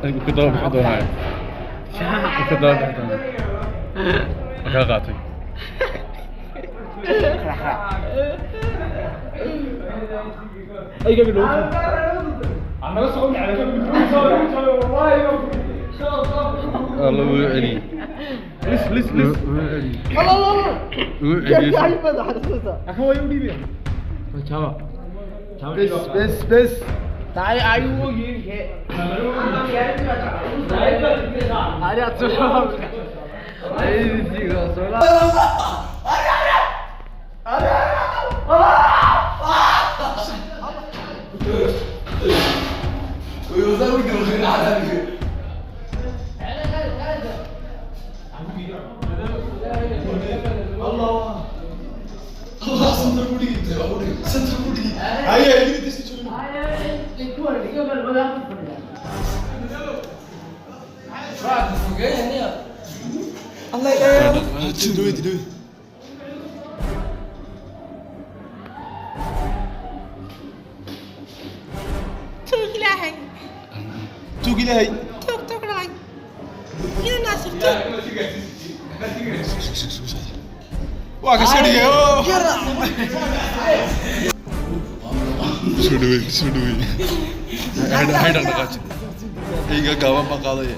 Ku daba bixi doonaa, ku daba bixi doonaa. Ma kaa qaatay? Alla, wuu celiyey. Lis lis lis, wuu celiyey, wuu celiyey. Bes bes bes. Tuug ilaahay. Tuug ilaahay. Tuug tuug dhalay. Ina Naasir tuug. Waa ka soo dhigay. Soo dhaweey, soo dhaweey. Hay dhaqdhaqaaji. Eyga gaaban baa qaadaya.